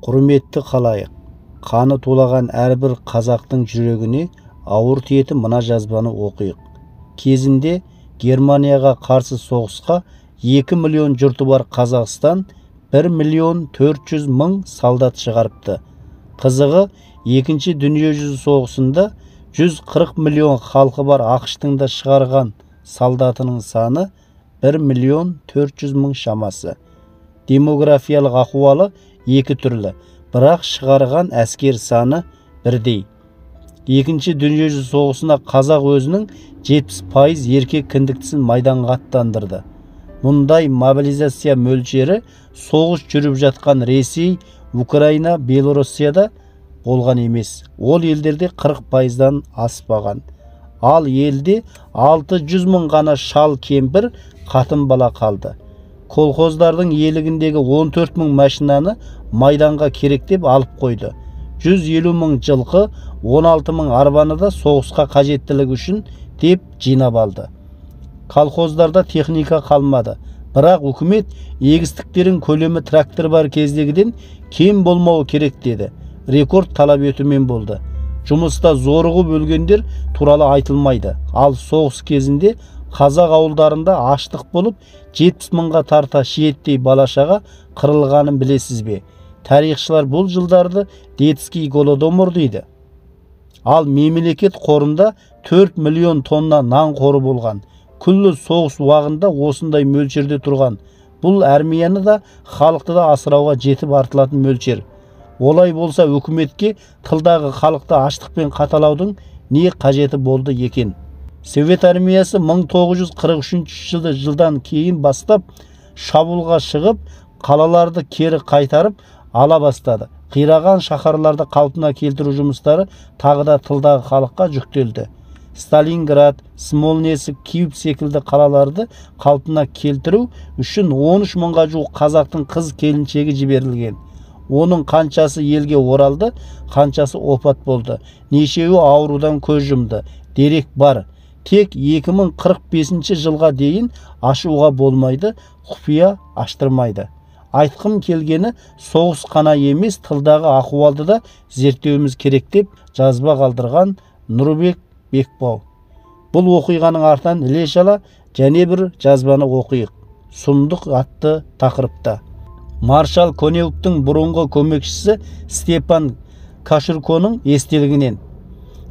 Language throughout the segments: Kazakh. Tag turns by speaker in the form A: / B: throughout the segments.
A: Құрметті халайық, қаны тулаған әрбір қазақтың жүрегіне ауыр тиетін мына жазбаны оқиық. Кезінде Германияға қарсы соғысқа 2 миллион жұрты бар Қазақстан 1 миллион 400 мың солдат шығарыпты. Қызығы, екінші дүниежүзі соғысында 140 миллион халқы бар АҚШ-тың да шығарған солдатының саны 1 миллион 400 мың шамасы. Демографиялық ахуалы екі түрлі, бірақ шығарған әскер саны бірдей. Екінші дүниежүзі соғысына қазақ өзінің 70% еркек кіндіктісін майданға аттандырды. Мұндай мобилизация мөлшері соғыс жүріп жатқан Ресей, Украина, Белоруссияда болған емес. Ол елдерде 40%-дан аспаған. Ал елде 600 мың ғана шал, кемпір, қатын бала қалды. Колхоздардың иелігіндегі 14 мың машинаны майданға керек деп алып қойды. 150 мың жылқы, 16 мың арбаны да соғысқа қажеттілік үшін деп жинап алды. Колхоздарда техника қалмады. Бірақ үкімет егістіктердің көлемі трактор бар кездегіден кем болмауы керек деді. Рекорд талап етумен болды. Жұмыста зорығып өлгендер туралы айтылмайды. Ал соғыс кезінде қазақ ауылдарында аштық болып, 70 мыңға тарта шиеттей бала-шаға қырылғанын білесіз бе? Тарихшылар бұл жылдарды детский голодомор дейді. Ал мемлекет қорында 4 миллион тонна нан қоры болған. Күллі соғыс уағында осындай мөлшерде тұрған. Бұл армияны да, халықты да асырауға жетіп артылатын мөлшер. Олай болса, үкіметке тылдағы халықты аштықпен қаталаудың не қажеті болды екен? Совет армиясы 1943 жылы жылдан кейін бастап шабуылға шығып, қалаларды кері қайтарып ала бастады. Қираған шаһарларды қалпына келтіру жұмыстары тағы да тылдағы халыққа жүктелді. Сталинград, Смоленск, Киев секілді қалаларды қалпына келтіру үшін 13 мыңға жуық қазақтың қыз келіншегі жіберілген. Оның қаншасы елге оралды, қаншасы опат болды, нешеуі аурудан көз жұмды. Дерек бар. Тек 2045 жылға дейін ашуға болмайды, құпия аштырмайды. Айтқым келгені, соғыс қана емес, тылдағы ахуалды да зерттеуіміз керек деп жазба қалдырған Нұрбек Бекбау. Бұл оқиғаның артынан іле шала және бір жазбаны оқиық. Сұмдық атты тақырыпта. Маршал Коневтің бұрынғы көмекшісі Степан Кашырконың естелігінен.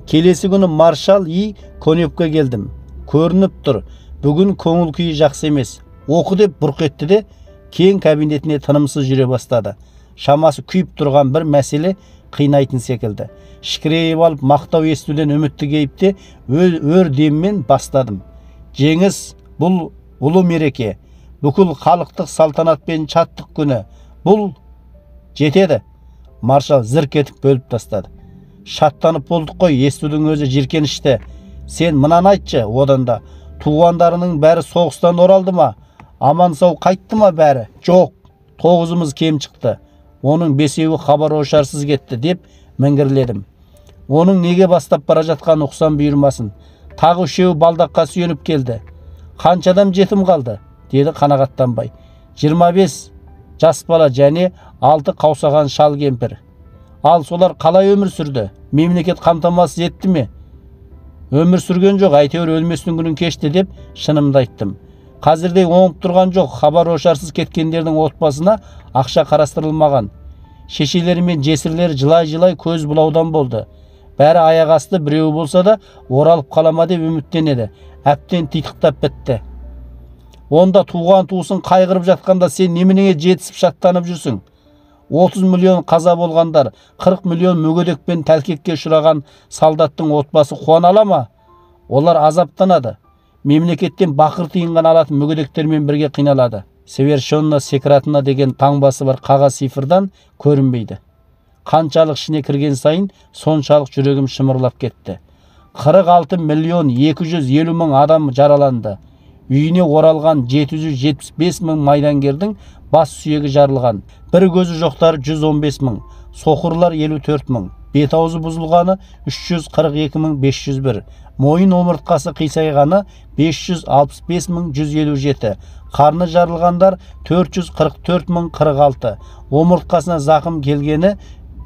A: Келесі күні маршал И Коневке келдім. Көрініп тұр, бүгін көңіл күйі жақсы емес. Оқы деп бұрқ етті де, кең кабинетіне тынымсыз жүре бастады. Шамасы күйіп тұрған бір мәселе қинайтын секілді. Шікірейіп алып мақтау естуден үмітті кейіпте өр деммен бастадым. Жеңіс бұл ұлы мереке. Бүкіл халықтық салтанатпен шаттық күні. Бұл жетеді. Маршал зірк етіп бөліп тастады. Шаттанып болдық қой, естудің өзі жиіркенішті. Сен мынаны айтшы, одан да. Туғандарының бәрі соғыстан оралды ма? Аман сау қайтты ма бәрі? Жоқ, 9-ымыз кем шықты. Оның 5-еуі хабар ошарсыз кетті деп міңгірледім. Оның неге бастап бара жатқанын ұқсам бұйырмасын. Тағы 3-еуі балдаққа сүйеніп келді. Қанша адам жетім қалды? Деді қанағаттанбай. 25 жас бала және 6 қаусаған шал кемпір. Ал солар қалай өмір сүрді? Мемлекет қамтамасыз етті ме? Өмір сүрген жоқ, әйтеуір өлместің күнін кешті деп шынымды айттым. Қазірде оңып тұрған жоқ, хабар ошарсыз кеткендердің отбасына ақша қарастырылмаған. Шешелері мен жесірлері жылай-жылай көз бұлаудан болды. Бәрі аяқ асты біреуі болса да оралып қалама деп үміттенеді. Әбден титықтап бітті. Онда туған туысын қайғырып жатқанда сен неменеге жетісіп шаттанып жүрсің? 30 миллион қаза болғандар, 40 миллион мүгедекпен тәлкекке ұшыраған солдаттың отбасы қуана ала ма? Олар азаптанады. Мемлекеттен бақыр тиын ғана алатын мүгедектермен бірге қиналады. Совершенно секретно деген таңбасы бар қағаз цифрдан көрінбейді. Қаншалық ішіне кірген сайын соншалық жүрегім шымырлап кетті. 46 миллион 250 мың адам жараланды. Үйіне оралған 775 мың майдангердің бас сүйегі жарылған. Бір көзі жоқтары 115 мың, соқырлар 54 мың. бет аузы бұзылғаны 342 501, мойын омыртқасы қисайғаны 565 157, қарны жарылғандар 444 046, омыртқасына зақым келгені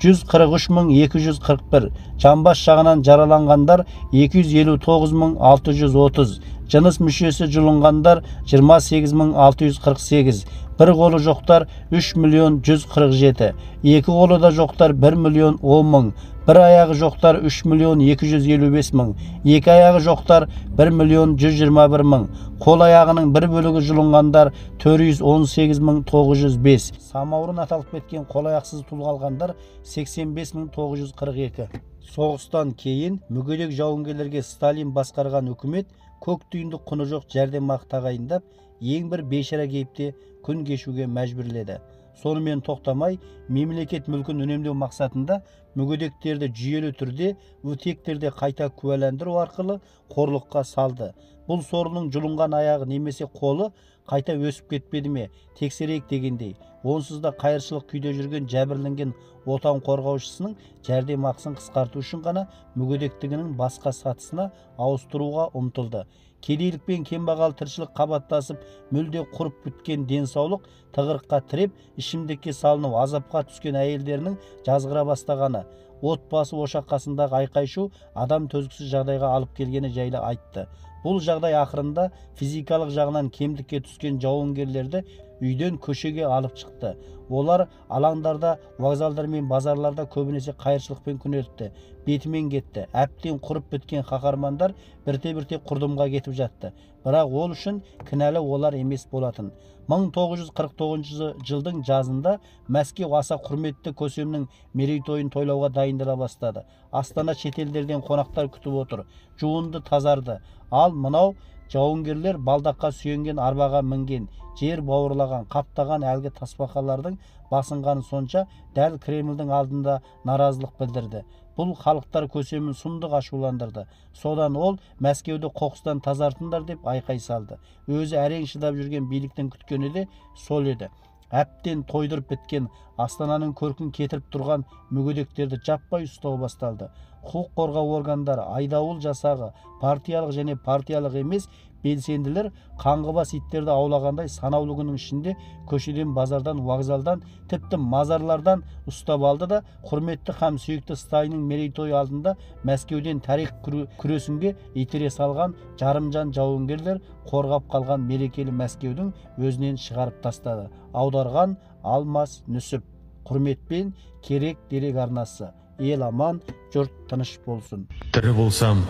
A: 143 241, жамбас жағынан жараланғандар 259 630, жыныс мүшесі жұлынғандар 28 648, бір қолы жоқтар 3 миллион 147, екі қолы да жоқтар 1 миллион 10 мың, бір аяғы жоқтар 3 миллион 255 мың, екі аяғы жоқтар 1 миллион 121 мың, қол аяғының бір бөлігі жұлынғандар 418 мың 905, самаурын аталып кеткен қол аяқсыз тұл қалғандар 85 мың 942. Соғыстан кейін мүгедек жауынгерлерге Сталин басқарған үкімет көк тиындық құны жоқ жәрдемақы тағайындап, ең бір бейшара кейіпте күн кешуге мәжбүрледі. Сонымен тоқтамай, мемлекет мүлкін үнемдеу мақсатында мүгедектерді жүйелі түрде ВТЭК-терде қайта куәландыру арқылы қорлыққа салды. Бұл сорлының жұлынған аяғы немесе қолы қайта өсіп кетпеді ме, тексерейік дегендей, онсыз да қайыршылық күйде жүрген жәбірленген отан қорғаушысының жәрдемақысын қысқарту үшін ғана мүгедектігінің басқа сатысына ауыстыруға ұмтылды. Кедейлік пен кембағал тіршілік қабаттасып, мүлде құрып біткен денсаулық тығырыққа тіреп, ішімдікке салынып азапқа түскен әйелдерінің жазғыра бастағаны, отбасы ошақ қасындағы айқай-шу адам төзгісіз жағдайға алып келгені жайлы айтты. Бұл жағдай ақырында физикалық жағынан кемдікке түскен жауынгерлерді үйден көшеге алып шықты. Олар алаңдарда, вокзалдар мен базарларда көбінесе қайыршылықпен күнелтті, бетімен кетті. Әбден құрып біткен қаһармандар бірте-бірте құрдымға кетіп жатты. Бірақ ол үшін кінәлі олар емес болатын. 1949 жылдың жазында Мәскеу аса құрметті көсемнің мерейтойын тойлауға дайындала бастады. Астана шетелдерден қонақтар күтіп отыр. Жуынды, тазарды. Ал мынау жауынгерлер балдаққа сүйенген арбаға мінген, жер бауырлаған, қаптаған әлгі тасбақалардың басынғаны сонша, дәл Кремльдің алдында наразылық білдірді. Бұл халықтар көсемін сұмдық ашуландырды. Содан ол Мәскеуді қоқыстан тазартыңдар деп айқай салды. Өзі әрең шыдап жүрген биліктің күткені де сол еді. Әбден тойдырып біткен, астананың көркін кетіріп тұрған мүгедектерді жаппай ұстау басталды. Құқық қорғау органдары, айдауыл жасағы, партиялық және партиялық емес белсенділер қаңғыбас иттерді аулағандай санаулы күннің ішінде көшеден, базардан, вокзалдан, тіпті мазарлардан ұстап алды да, құрметті һәм сүйікті Сталиннің мерейтойы алдында Мәскеуден тарих күресінге итере салған жарымжан жауынгерлер қорғап қалған мерекелі Мәскеудің өзінен шығарып тастады. Аударған Алмас Нүсіп. Құрметпен, Керек дерек арнасы. Ел аман, жұрт тыныш болсын.
B: Тірі болсам,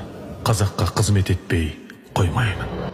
B: қазаққа қызмет етпей қоймаймын.